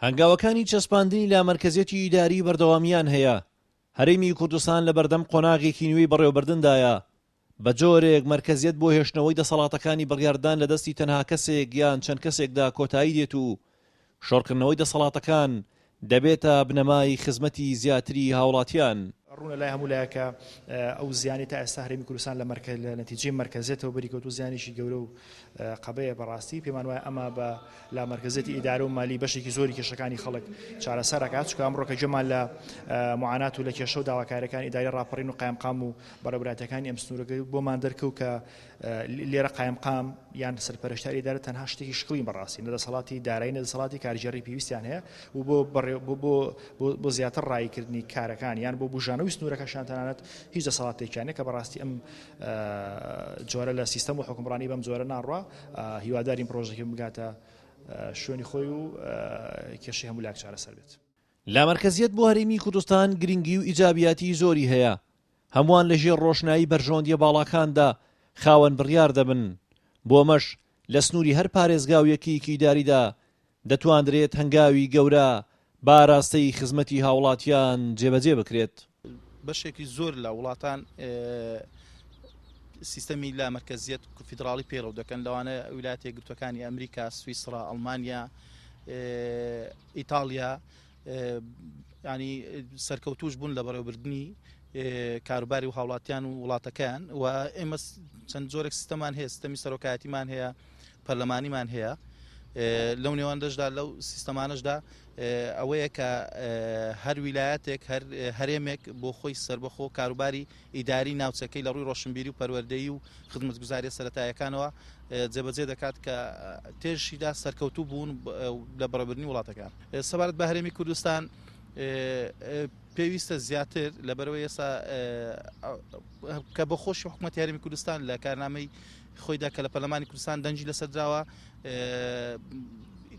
هەنگاوەکانی چەسپاندنی لامەرکەزیەتی ئیداری بەردەوامییان هەیە، هەرێمی کوردستان لەبەردەم قۆناغێکی نوێی بەڕێوەبردندایە، بەجۆرێک مەرکەزیەت بۆ هێشتنەوەی دەسەڵاتەکانی بڕیاردان لە دەستی تەنها کەسێک یان چەند کەسێکدا کۆتایی دێت و شۆڕکردنەوەی دەسەڵاتەکان دەبێتە بنەمای خزمەتی زیاتری هاوڵاتیان. ڕوونە لای هەموو لایەک کە ئەو زیانەی تا ئێستا هەرێمی کوردستان لە مەرکە لە نەتیجەی مەرکەزیەتەوە بەریکەوتوو زیانێکی گەورە و قەبەیە بەڕاستی پێمان وایە ئەمە بە لامەرکەزیەتی ئیدارە و مالی بەشێکی زۆری کێشەکانی خەڵک چارەسەر ئەکات چونکە ئەمڕۆ کە گوێمان لە معانات و لە کێشە و داواکاریەکانی ئیدارەی ڕاپەڕین و قایمقام و بەڕێوەبەرایەتیەکانی ئەم سنوورەکە بۆمان دەرکەوت کە لێرە قایمقام یان سەرپەرشتیاری ئیدارە تەنها شتێکی شکڵین بەڕاستی نە دەسەڵاتی دارایی نە دەسەڵاتی کارگێڕی پێویستیان هەیە و بۆ بۆ بۆ بۆ زیاتر ڕاییکردنی کارەکان یان بۆ بوژانەوەی سنوورەکەشیان تەنانەت هیچ دەسەڵاتێکیان نیە کە بەڕاستی ئەم جۆرە لە سیستەم و حوکمڕانی بەم جۆرە ناڕوا هیوادارین پرۆژەکە بگاتە شوێنی خۆی و کێشەی هەموو لایەک چارەسەر بێت. لامەرکەزیەت بۆ هەرێمی کوردستان گرنگی و ئیجابیاتی زۆری هەیە، هەمووان لە ژێر ڕۆشنایی بەرژەوەندیە باڵاکاندا خاوەن بڕیار دەبن، بۆ ئەمەش لە سنووری هەر پارێزگا و یەکەیەکی ئیداریدا دەتواندرێت هەنگاوی گەورە بە ئاراستەی خزمەتی هاوڵاتیان جێبەجێ بکرێت. بەشێکی زۆر لە وڵاتان سیستەمی لامەرکەزیەت فیدراڵی پەیڕەو دەکەن، لەوانە ویلایەتە یەکگرتووەکانی ئەمریکا، سویسرا، ئەڵمانیا، ئیتاڵیا، ینی سەرکەوتوش بوون لە بەڕێوەبردنی کاروباری و هاوڵاتیان و وڵاتەکەیان و ئێمە چەند جۆرێک سیستەمان هەیە سیستەمی سەرۆکایەتیمان هەیە پەرلەمانیمان هەیە لەو نێوەندەشدا لەو سیستەمانەشدا ئەوەیە کە هەر ویلایەتێک هەر هەرێمێک بۆ خۆی سربەخۆ کاروباری ئیداری ناوچەکەی لە ڕووی ڕۆشنبیری و پەروەردەیی و خزمەتگوزاریە سەتایەکانەوە جێبەجێ دەکات کە تێشیدا سەرکەوتوو بوون لە بەڕێوەبردنی وڵاتەکان. سەبارەت بە هەرێمی کوردستان پێویستە زیاتر لەبەرەوەی ئێستا کە بە خۆشی حکوومەتی هەرێمی کوردستان لە کارنامەی خۆیدا کە لە پەرلەمانی کوردستان دەنگی لەسەر دراوە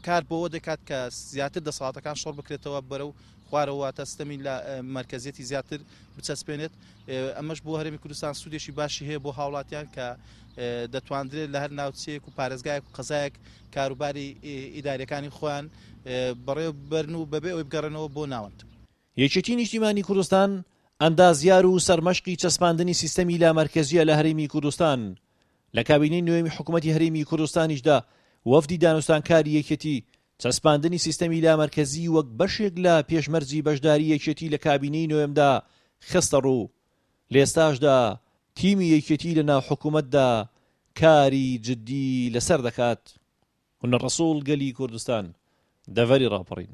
کار بۆەوە دەکات کە زیاتر دەسەڵاتەکان شۆڕ بکرێتەوە بەرەو خوارەوە واتە ستەمی لە مەرکەزیەتی زیاتر بچەسپێنێت ئەمەش بۆ هەرێمی کوردستان سوودێکی باشی هەیە بۆ هاوڵاتیان کە دەتواندرێت لە هەر ناوچەیەک و پارێزگایەک و قەزایەک کاروباری ئیداریەکانی خۆیان بەڕێوە ببەرن و بەبێ ئەوەی بگەڕێنەوە بۆ ناوەند. یەکێتی نیشتیمانی کوردستان ئەندازیار و سەرمەشقی چەسپاندنی سیستەمی لامەرکەزییە لە هەرێمی کوردستان. لە کابینەی نۆیەمی حکومەتی هەرێمی کوردستانیشدا وەفدی دانوستانکاری یەکێتی چەسپاندنی سیستەمی لامەرکەزی وەک بەشێک لە پێشمەرجی بەشداری یەکێتی لە کابینەی نۆیەمدا خستەڕوو. لە ئێستاشدا تیمی یەکێتی لە ناو حکومەتدا کاری جدی لەسەر دەکات. هونەر ڕەسوڵ، گەلی کوردستان، دەڤەری ڕاپەڕین.